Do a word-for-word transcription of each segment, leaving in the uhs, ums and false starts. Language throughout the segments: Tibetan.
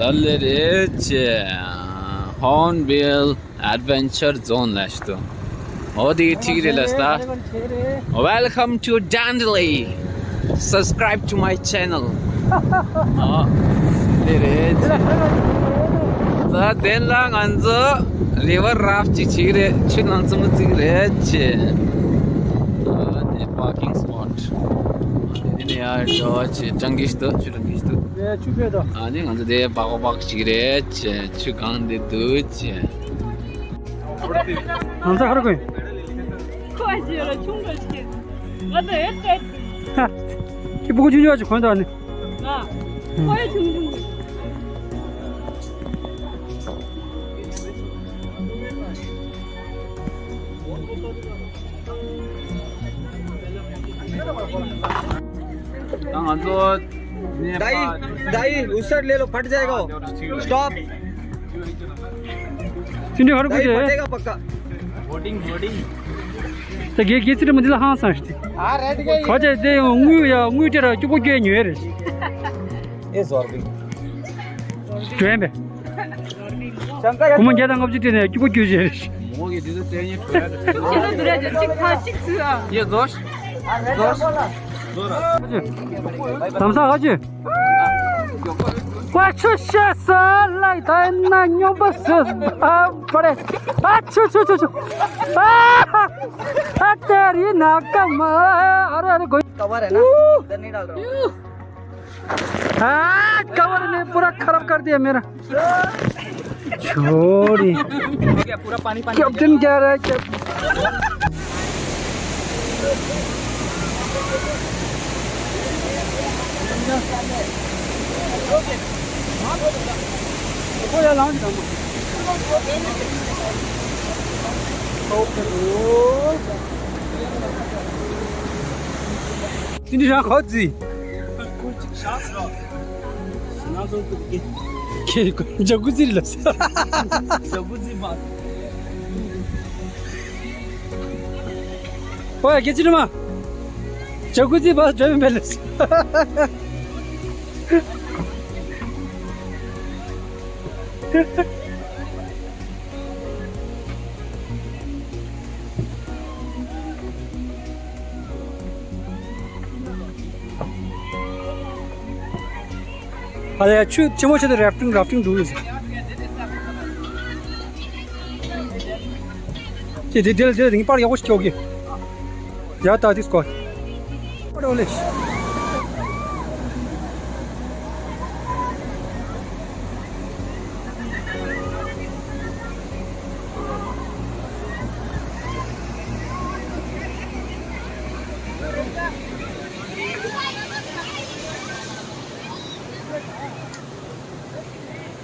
ད་ལེ་རེད་ཅེ། Hornbill Adventure Zone ལ་ཞུ་དོ། འོ་དེ་ཁྲིག་རེད་ལ་སྟ། Welcome to Dandeli. Subscribe to my channel. ཨོ། དེ་རེད། ད་དེ་ལ་ང་ཚོ་རི་བར་རབ་ཅིག་ཅིག་རེད། ཆུ་ནང་ཙུམ་ཙིག་རེད་ཅེ། ཨོ་དེ་parking spot. དེ་ནས་ཡར་འགྲོ་ཅེ། སྤྲང་གི་ཤི་དོ། ཆུ་སྤྲང་གི་ཤི་དོ། དེ་ཆུ་ཕེ་དོ། ཨ་ནི་ང་ཚོ་དེ་སྦག་སྦག་ཅིག་རེད་ཅེ། ཆུ་གང་དེ་འདུག་ཅེ། ང་ཚོ་ཧར་གོ་ཡིན། ཁོ་ཨ་ཅེ་ལ་ཆུང་འགྲོ་ཅིག་ང་ཚོ་ཨེ་ཏེ། ཧ། ཁྱི་ཕྲུ་གུ་ཆུང་ཆུང་ཅིག་གོན་དང་ནི། ང་། ཁོ་ཨེ་ཆུང་ཆུང་ཅིག་ད་ང་ཚོ་ནེ་པཱལ། दाई, दाई, उस साइड ले लो, फट जाएगा वो। स्टॉप। ཚིག་འདི་ཧར་གོ་दाई, ཅེ། फटेगा पक्का। ད་གེ་གེ་ཚིག་འདི་མ་འདི་ལ་ཧང་སང་ཞིག་དེ། ཁོ་ཅེ་དེ་དངུལ་ཡ་དངུལ་སྤྲད་ར་སྐྱུག་པོ་སྐྱེ་ཉོས་རེད། ཨེ་ཟོར་གི། ཇོན་པས། སྒོར་མོ་བརྒྱ་དང་ལྔ་བཅུ་སྤྲད་ནས་སྐྱུག་པོ་སྐྱུག་བྱས་རེད། མོ་གི་དེ་ཚོ་བཙན་ཉེ་གྲོལ་ཡ་དེ། ཁྱེད་ཚོ་འདི་རེད་ཅིག་ཁ་གཅིག་ཚུད་ཨ། ཡེ་ཟོར། ཟོར། དམ་ས་ཧ་ཅི། ཝ་ཆུ་ཤ་ས་ལའི་ད་ན་སྨྱོན་པ་སུ་བ་རེད། ཨ་ཆུ་ཆུ་ཆུ་ཆུ། ཨ་ཨ་ཏེ་རི་ན་ཀ་མ་ཨ་ར་ར་གོ། कवर है ना? इधर नहीं डाल रहा हूँ। हाँ, कवर ने पूरा खराब कर दिया मेरा। छोरी। क्या पूरा पानी पानी? कैप्टन कह रहा है क्या? ཁྱེད་ནི་རང་ཁོ་ཙི། ཁྱེད་ཇ་ཀུ་ཙི་ལ། ཇ་ཀུ་ཙི་མ། ཨོ་ཡ་ཁྱེད་ཙི་ནི་མ། ཇ་ཀུ་ཙི་མ་འདྲ་མི་མེད་ལ། ཨ་ལས་ཆུ་ཆེན་མོ་ཆེ་དུ་རེ་ཕི་ཊིང་རེ་ཕི་ཊིང་འགྲོ་ཡོད་ཟེར། དེ་དེ་དེ་དེ་དེ་པར་ཡག་པོ་ཞིག་ཁྱོག་གི། ཡ་ད་དེ་སྐོར། པར་འོ་ལེ།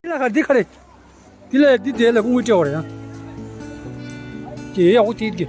འདི་ལ་ཁ་འདི་ཁ་རེད། འདི་ལ་འདི་དེ་ལ་ཀུང་ཀུའི་སྤྲད་པ་རེད་ཡ། དེ་ཡག་པོ་དེ་དེ།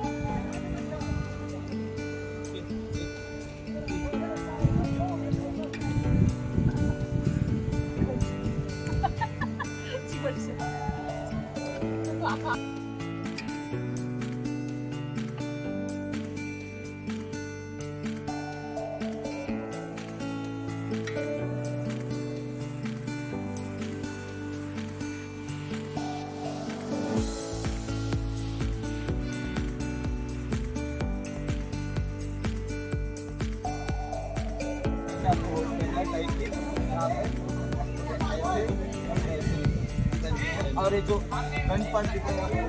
और ये जो फ्रंट पार्ट दिख रहा है,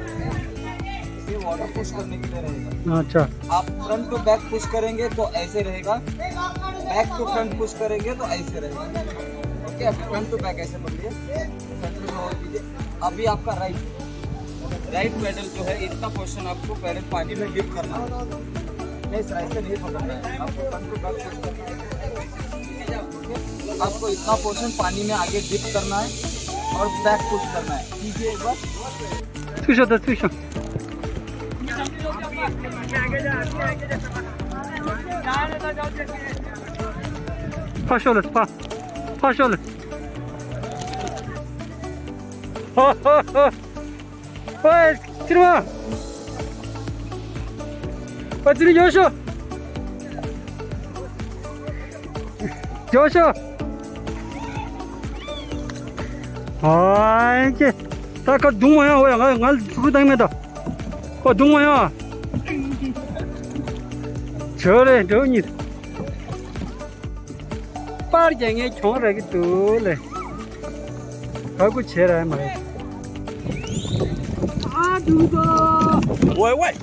ये वाटर पुश करने के लिए रहेगा। अच्छा। आप फ्रंट टू बैक पुश करेंगे तो ऐसे रहेगा, बैक टू फ्रंट पुश करेंगे तो ऐसे रहेगा। ओके, आप फ्रंट टू बैक ऐसे पकड़िए, सेंटर में होल्ड कीजिए। अभी आपका राइट, राइट पैडल जो है, इतना पोर्शन आपको पहले पानी में डिप करना है। नहीं सर, ऐसे नहीं पकड़ना है, आपको फ्रंट टू बैक पुश करना है। आपको इतना पोर्शन पानी में आगे डिप करना है और बैक पुश करना है। कीजिए एक बार। ཚུར་ཤོག་ད་ཚུར་ཤོག་ཕར་ཤོག་ལ་ཕར། ཕར་ཤོག་ལ། ཧ་ཧ་ཧ། ཨོའི། ཚེ་རིང་མ། ཨོ་ཚེ་རིང་། ཡོང་ཤོག་ཡོང་ཤོག་ཨའི་ཀྱེ། ད་ཁ་རྡུང་མ་ཡོང་། འོ་ཡ། ང་ང་ལ་ཚུར་བཏང་མེད་ད། ཨོ་རྡུང་མ་ཡོང་། བྱོས་རེ་འགྲོ་གཉིས། པར་རྒྱག་ངས་གྱོང་རག་གི་འདུག་ལེ། ཧ་གོ་བྱེད་ར་མ་རེད། ཨ་དུང་གོ། ཝེ་ཝེ།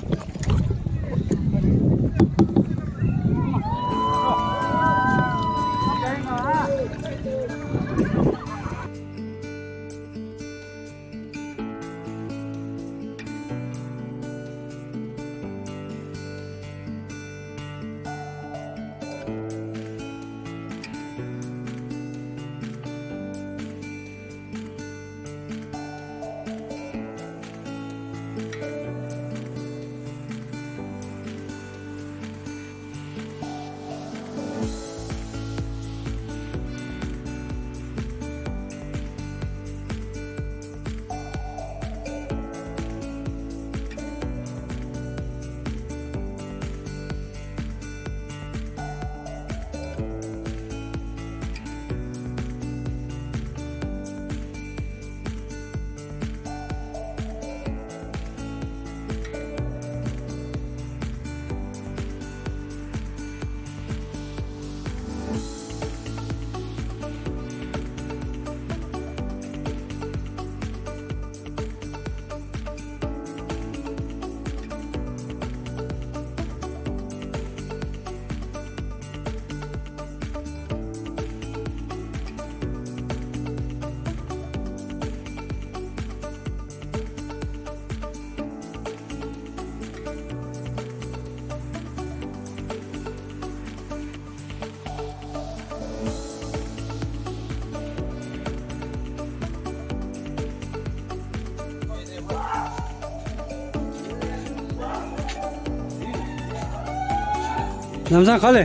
ལམ་སང་ག་ལེ།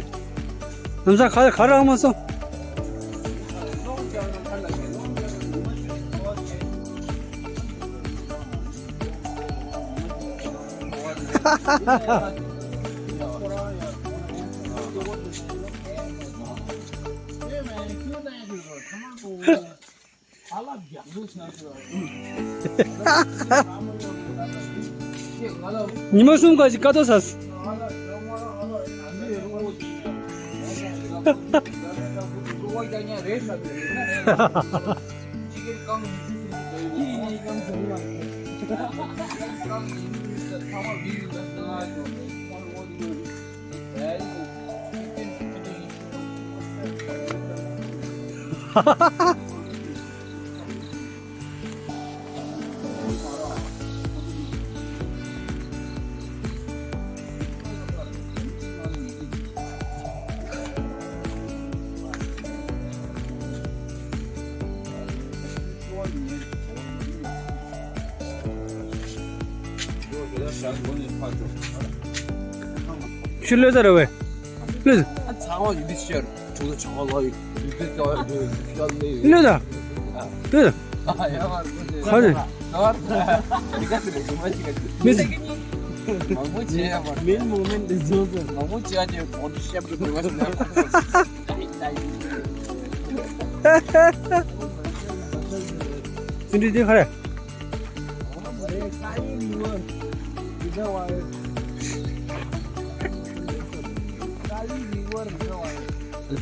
ལམ་སང་ག་ལེ། ག་རེ་རག་མ་སོང་། ཉི་མ་གསུམ་ཀ་ཅིག་ཀ་ཏོ་ཟ། ཤི་ལོས་ས་རེད་བས། ལོས། ཚང་མ་ཡིན་དུས་ཤར། ཁྱོད་ཚོ་ཆང་ལ་ཡོད། ཡོད་དུས་ཀྱང་ཡོད་དུས་ཤར་ལས་ཡོད། ལོས་ད། ལོས་ད། ཁ་ནས། མི་ཚེ། མང་པོ་བྱས་ཡ་མ་རེད། མིན་མོ་མེན་ཏེ་བཟོ་ཟེར། མང་པོ་བྱས་ཏེ་གོང་དུ་བཤད་པ་རེད་བ། ཙི་འདྲི་དེ་ག་རེ།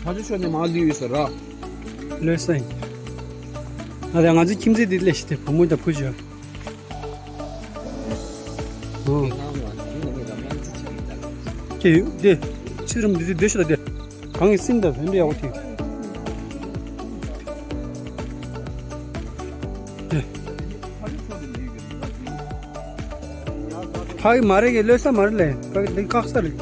ཕ་ཆུ་ཤོར་ནས་མ་ལུས་ཡོད་ས་ར། ལོས་སེང་། ཨ་ད་ང་ཚོའི་ཁྱིམ་མཚེས་འདི་སླེབས་ཤི་དེ་བུ་མོ་དང་བུ་ཆུ། ཨོ། དེ་ཡོད་དེ། ཕྱི་རིམ་འདི་ཚོའི་སྡོད་ཤི་ལ་དེ། གང་གི་སེམས་དང་བོན་འདྲ་ཡག་པོ་དེ། དེ། ཕ་གི་མ་རེད་གི་ལོས་ས་མ་རེད་ལེ། ཕ་གི་འདི་བཀག་ས་རེད།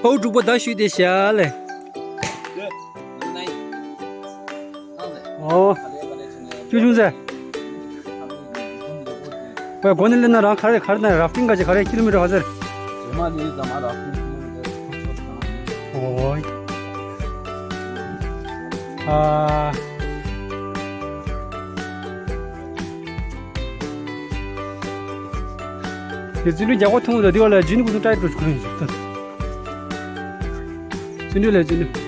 ཨོ་འབྲུག་པ་ད་ཞུས་ཏེ་བཞག་ལེ། ཨོ། ཅུ་ཆུང་ཟེ། ཝེ་གོ་ནི་ལེ་ན་རང་ག་རེ་ག་རེ་ན་ར་ཕིང་ག་ཅི་ག་རེ་ཀི་ལོ་མི་ཊར་ག་ཟེར། ཇེ་མ་ལི་ཟ་མ་ར་ཕིང་ཀི་ལོ་མི་ཊར་ཁྲི་ཤོར་དང་། ཨོ། ཨ། དེ་བརྩོན་འགྲུས་རྒྱག་པ་མཐོང་འདུག་དེ་བ་ལ་རྒྱུན་ཀུན་ཏུ་ཏྲའི་འགྲོ་ཆོག་ཡིན་ཟེར། བརྩོན་འགྲུས་ལ་བརྩོན་འགྲུས།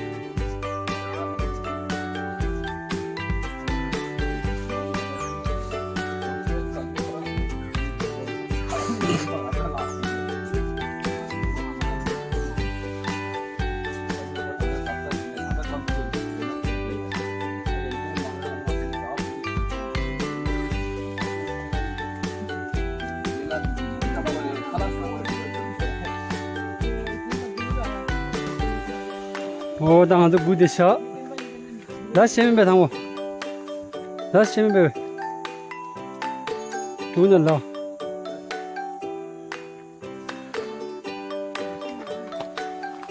འོ་ད་ང་ཚོ་སྒུག་བསྡད་ཤག་ད་ཤེས་མིན་པས་དང་པོ། ད་ཤེས་མིན་པས། དུ་ན་ལ།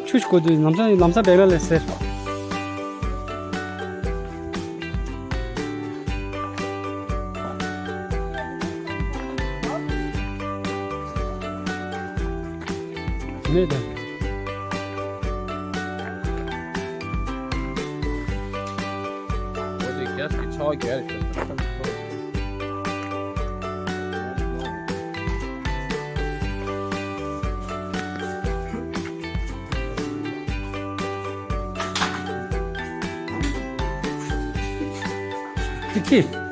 ཆུ་ཞིག་གོ་དུས་ལམ་སང་ལམ་སང་བེག་ལ་ལས་ཟེར། མེད་དང་། འོ་དེ་གལ་སྲིད་ཆར་པ་རྒྱག་རེད་ཤག་ཏི་ཁི།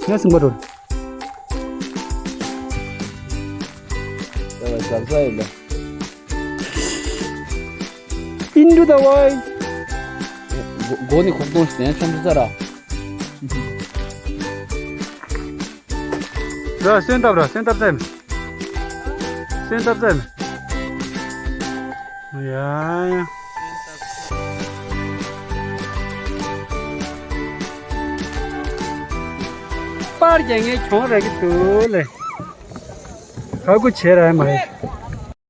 ཡ་སིམ་པ་རོལ། ཡ་ལ་ཞབས་ས་ཡིན་པ། ཨིན་རུ་ད་ཝའི། མགོ་ནི་ཁོག་སྟོང་ཞིག་ནས་ཆོམ་ཆོམ་ས་ར། ར་སོན་ཏབ་ར་སོན་ཏབ་ཙམ། སོན་ཏབ་ཙམ། ཡ་ཡ། པར་རྒྱག་ངས་གྱོང་རག་གི་འདུག་ལེ། ཧ་གོ་བྱས་ར་མ་རེད།